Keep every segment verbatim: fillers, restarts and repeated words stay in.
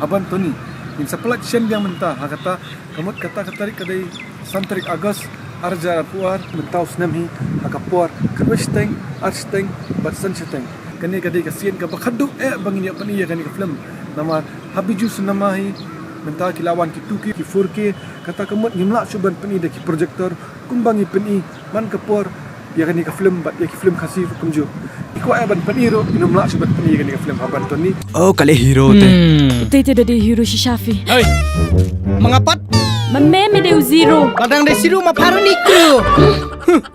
Ban Tony, ngin sa pynlait shen biang mynta ha kata, ka mut kata ka tarik ka dei san tarik August, ar hajar arphew ar, mynta u snem hi, ha ka por khatwei shiteng, ar shiteng, bad san shiteng. Kane ka dei ka sien kaba khadduh eh ba ngin ïoh pyni ïa kane ka film. Namar ha Bijou Cinema hi mynta ki la wan ki two K, ki four K, kata ka mut ngim lah shuh ban pyni da ki projector kumba ngi pyni man ka por ïa kane ka film bad ïa ki film Khasi ruh kumjuh. Ngi kwah eh ban pyni ruh, ngim lah shuh ban pyni ïa kane ka film, ha Ban Tony. Oh, ka leh hero te. Hmm. Te te da dei hero shisha phi. Hei. Ma nga pat. Ma me me dei u zero. Lada nga dei zero ma pha ruh ni crew.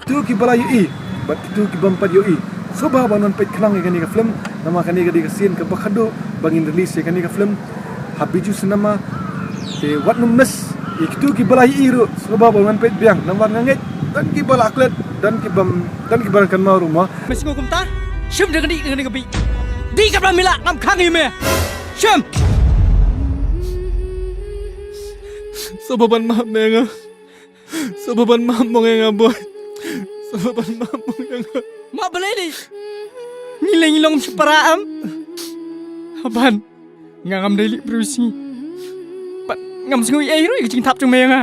Kito kiba la ïohi bad kito ki bym pat ïohi, sngewbha ban wan peit khnang ïa kane ka film. Namar kane ka dei ka sien kaba khadduh ba ngin release ïa kane ka film ha Bijou Cinema. Te wat nym miss. Ïa kito kiba la ïohi ruh, sngewbha ban wan peit biang. Namar nga ngeit don kiba la klet, don kiba, don kiba la kynmaw ruh mo. Me sngew kumta? Shim da kane, da kane ka bih. Dei kaba la mih la ngam khang ïa me. Shim. Sngewbha ban map me nga. Sngewbha ban map mo ïa nga, boy. Sngewbha ban map mo ïa nga. Map balei dei? Ngi leh ngi long shipara em. Ha Ban, nga ngam dei leh briew shisha. Bad ngam sngew ei ruh ïa ka jingthap jong me ïa nga.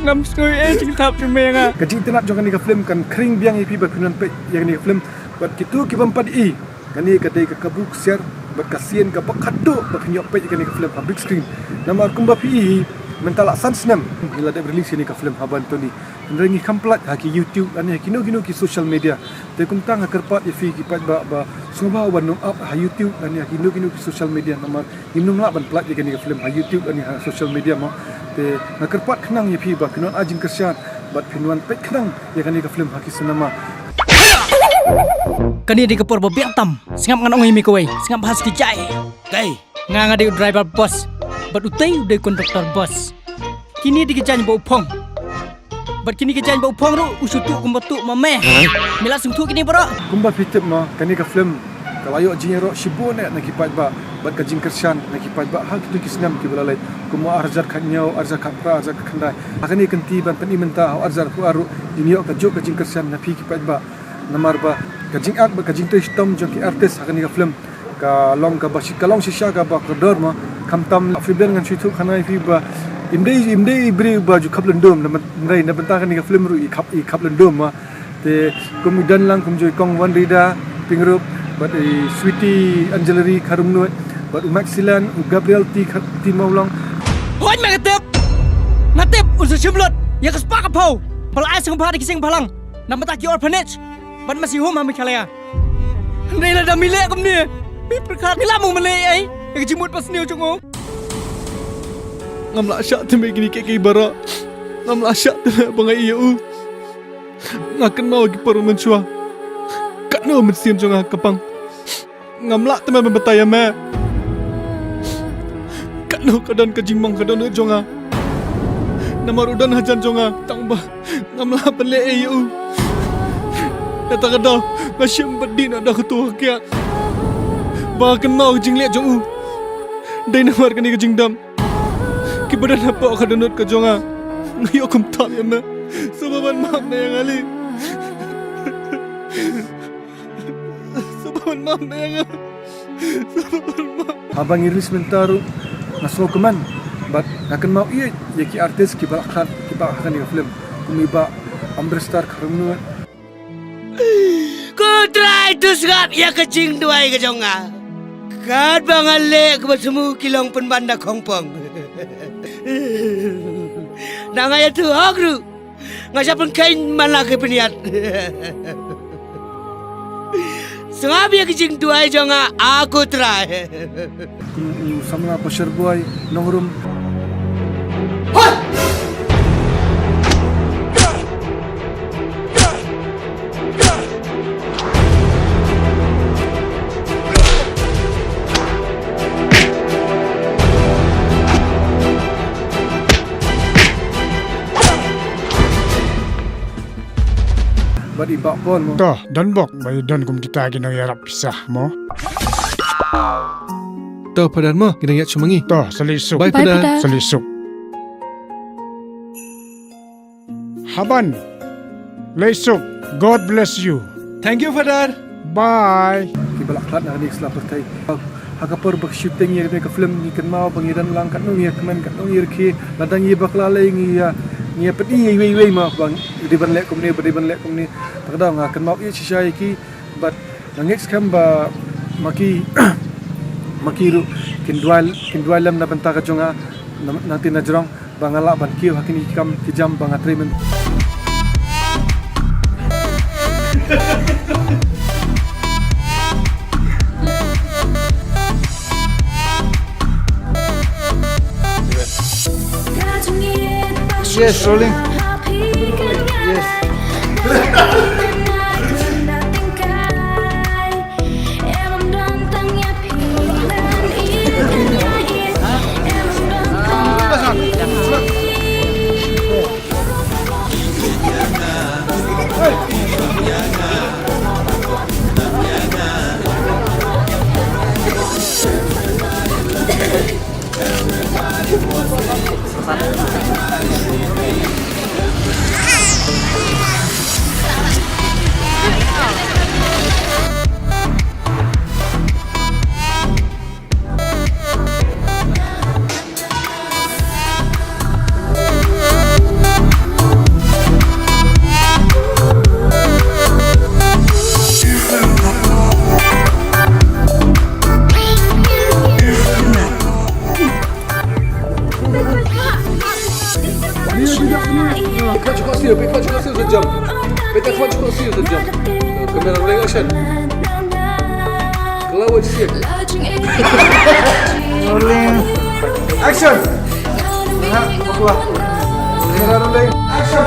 Ngam sngew ei jingthap jong me ïa nga. Ka jingitynnad jong kane ka film kan khring biang ïa phi ba phin wan peit ïa kane ka film. Bad kito ki bym pat ïohi, kane ka dei ka kabu ksiar bad ka sien kaba khadduh ba phin ïoh peit ïa kane ka film ha big screen. Namar kumba phi ïohi, mynta la san snem ngi la dep release ïa kane ka film, ha Ban Tony. Hynrei ngi kham pynlait ha ki YouTube lane ha kino kino ki social media. Te kumta nga kyrpad ïa phi ki paidbah ba sngewbha wan nym ap ha YouTube lane ha kino kino ki social media, namar ngim nym lah ban pynlait ïa kane ka film ha YouTube lane ha social media mo. Te nga kyrpad khnang ïa phi ba phin wan ai jingkyrshan bad phin wan peit khnang ïa kane ka film ha ki cinema. Kane dei ka por ba biang tam. Sngap ngan ong ïa me kawei. Sngap bha sa ki jai. Dei. Nga nga dei u driver bus. Bad utei u dei conductor bus. Kine dei ki jaiñ ba u phong. Bad kine ki jaiñ ba u phong ruh u shu tuh kumba tuh ma me. Me la sngewthuh kine baroh. Kumba phi tip mo, kane ka film ka la ïoh jingïaroh shibun eh na ki paidbah bad ka jingkyrshan na ki paidbah ha kito ki snem kiba la leit, kum ar hajar khathynñiew, ar hajar khatphra, ar hajar khatkhyndai. Ha kane ka kynti ban pyni mynta ha ar hajar arphew ar ruh ngin ïoh kajuh ka jingkyrshan na phi ki paidbah. Namar ba ka jingak bad ka jingtrei shitom jong ki artist ha kane ka film ka long kaba shi, ka long shisha kaba kordor mo. Khamtam, phi bym ngan shu ïathuh khana ïa phi ba im dei, im dei i briew ba ju khap lyndum, na byn, na bynta kane ka film ruh i khap, i khap lyndum mo. Te kum i don lang kumjuh i Kong Wanrida Pyngrope, bad i Sweety Anjali Kharumnuid, bad u Maxilan, u Gabriel T Kha-, T Mawlong. Hooid, me nga tip. Nga tip un sa shim lut ïa ka spah ka phew ba la ai sngewbha da ki seng bhalang na bynta ki orphanage bad mercy home ha Meghalaya. Hynrei lada me leh kumne, me pyrkhat me lah mo me leh ei ïa ka jingmut basniew jong u. Ngam lah shah thymmai kine kiei kiei baroh. Ngam lah shah thymmai ba nga ïoh u. Nga kynmaw ki por mynshuwa. Katno mynsiem jong nga ka pang. Ngam lah thymmai ban batai ïa me. Katno ka don ka jingmong ka dohnud jong nga. Namar u don hajan jong nga tang ba ngam lah ban leh ei ïa u. Kata ka daw nga shim bad dih na da ka tu ka kiad. Ba nga kynmaw ka jingleh jong u. Dei namar kane ka jingdom. Kiba don hapoh ka dohnud ka jong nga. Nga ïoh kumta ïa me. Sngewbha ban map me ïa nga lei. Sngewbha ban map me ïa nga. Sngewbha ban map. Haba ngi release mynta ruh nga sngewkmen bad nga kynmaw ïa, ïa ki artist kiba la khlad kiba ha kane ka film. Kum i Bah Ambrester Kharumnuid. Ko Trai, to sngap ïa ka jingduwai ka jong nga. Katba nga leh kaba thmu ki long pynban da khongpong. Na nga ïathuh hok ruh nga sha pynkheiñ man la ki pynïaid. Sngap ïa ka jingduwai jong nga, a ko Trai. Kum u samla Pasher Boy Nongrum. Hoi! Bad i Bah Paul mo. To, don bok ba ïa don kum kita ki nongïarap pisa mo. To Phadar mo, ngi dang ïaid shuwa ma ngi. To, sa leit suk. Bye, Bye, Phadar. Phadar. Sa leit suk. Haban. Leit suk. God bless you. Thank you, Phadar. Bye. Ki ba la khlad na kane ka sla pyrthei. Ha ka por ba ka shooting ïa kane ka film ngi kynmaw ba ngi don lang katno ngi ïa kmen katno ngi ïa rkhie, lada ngi bakla lei ngi ïa, ngi ïa pyni ïa iwei iwei ma ba dei ban leh kumne ba dei ban leh kumne. Te ka daw nga kynmaw ïa shisha ïa ki bad nga ngeit skhem ba ma ki ma ki ruh kin duwai kin duwai lem na bynta ka jong nga na, na tin na jrong. Ba nga lah ban kiew ha kine ki kam ki jam ba nga trei mynta. Yes, rolling. Yes. Kamera rolling, action. Rolling. Action. Kamera rolling, action.